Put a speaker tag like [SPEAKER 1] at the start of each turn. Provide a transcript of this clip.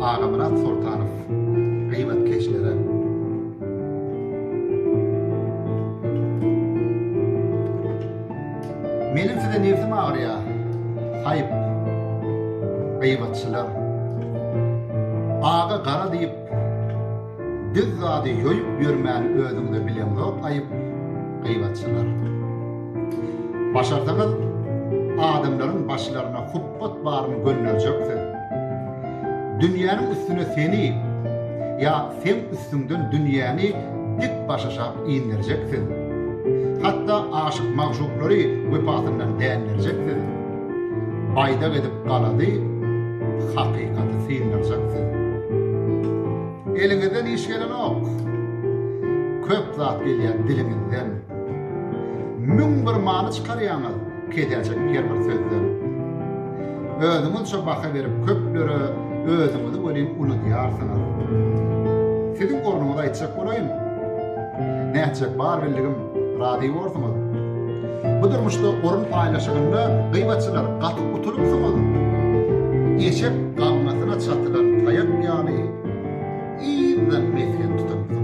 [SPEAKER 1] Agamyrat Soltanow gybatkeşlere. Meniň size nebsim agyrýar, haýp, gybatçylar. Aga gara diýip, düz zady ýoýup ýörmäni özüňize bileňzok aýyp, gybatçylar. Başarsaňyz, adamlaryň başlaryna hupbat baryny gönderjek siz. Dünýäniň üstüne seni ýa seň üstüňden dünýäni dik başaşak inderjek siz. Hatda aşyk-magşuklary wepasyndan dänderjek siz. Baýdak edip galady, hakykaty syndyrjak siz. Eliňizden iş gelenok. Köp zat gelýär diliňizden. 1001 many çykarýaňyz kesäçek her bir sözden. Özüňizçe baha berip köplere özüňizi welin unudýarsyňyz. Siziň ornuňyzy aýtjak bolaýyn. Nätjek bar bildigim, razy borsuňyz. Bu durmuşda orun paýlaşygynda gybatçylar gaty utulypsyňyz. Eşek gaňňasyna çatylan taýak ýaly yzdan mesgen tutupsyňyz.